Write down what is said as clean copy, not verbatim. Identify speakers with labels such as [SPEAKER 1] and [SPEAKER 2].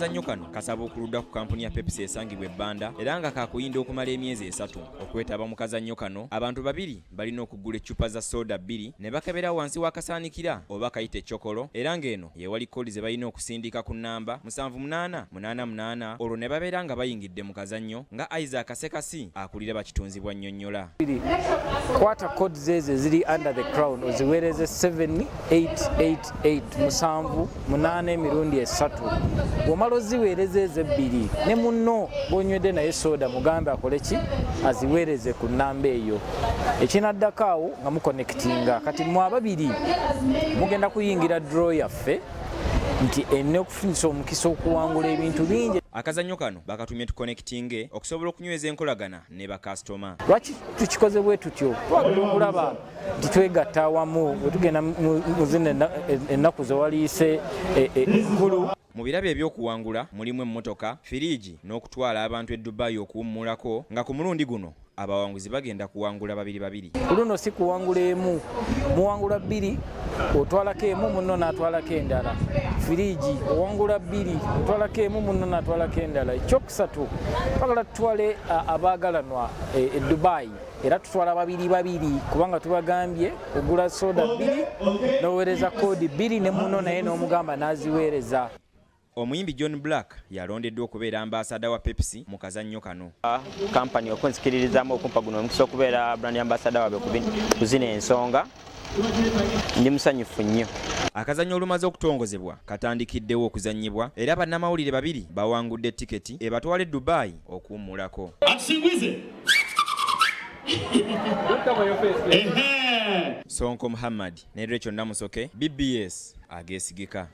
[SPEAKER 1] Akazannyo kano kasabuukuluddwa ku kampuni ya Pepsi esangibwa e Bbanda era nga kakuyinda okumala emyezi 3. Okwetaba mu kazannyo kano, abantu babiri balina okugula eccupa za sooda bbiri ne bakebera wansi w'akasaanikira oba kayite ecokolo, era ng'eno yewali kkoodi ze balina okusindika ku nnamba 7888 olwo ne babeera nga bayingidde mu kazannyo nga Isaac Ssekasi akulira bakitunzi bw'annyonnyola.
[SPEAKER 2] Kwata codes ezo eziri under the crown oziweereze 7888, musanvu munaana emirundi esatu. Bw'omala oziweereza ezo ebbiri, ne munno bw'onywedde naye soda mugambe akole ki, aziweereze ku nnamba eyo. Ekinaddako awo nga muconnectinga, kati mwe ababiri mugenda kuyingira draw yaffe nti enne okufunyisa omukisa okuwangula ebintu bingi.
[SPEAKER 1] Akazannyo kano bakatumye tuconnectinge okusobola okunyweza enkolagana ne bakasitoma.
[SPEAKER 2] Lwaki tukikoze bwe tutyo? Twagala okulaba nti twegatta awamu bwe tugenda mu zino ennaku zewaliise eggulu.
[SPEAKER 1] Mu birabo ebyokuwangula mulimu emmotoka, firiigi n'okutwala abantu e Dubai okuwummulako, nga ku mulundi guno abawanguzi bagenda kuwangula babiri babiri.
[SPEAKER 2] Ku luno si kuwangula emu, muwangula bbiri, otwalako emu munno n'atwalako endala. Firiigi owangula bbiri, otwalako emu munno n'atwalako endala. Ekyokusatu, twagala tutwale abaagalanwa e Dubai, era tutwala babiri babiri kubanga tubagambye ogula soda bbiri n'oweereza koodi bbiri ne munno naye n'omugamba n'aziweereza.
[SPEAKER 1] Omuyimbi John Blaq yalondeddwa okubeera ambaasada wa Pepsi mu kazannyo kano.
[SPEAKER 3] Kampani okunzikiririzaamu okumpa guno omukisa okubeera brand ambassador waabwe ku zino ensonga, ndi musanyufu nnyo.
[SPEAKER 1] Akazannyo olumaze okutongozebwa katandikiddewo okuzannyibwa era bannamawulire babiri bawangudde tiketi ebatwala e Dubai okuwummulako.
[SPEAKER 4] Atusingwize.
[SPEAKER 1] Sonko Muhammad ne Rachel Namusoke, BBS ageesigika.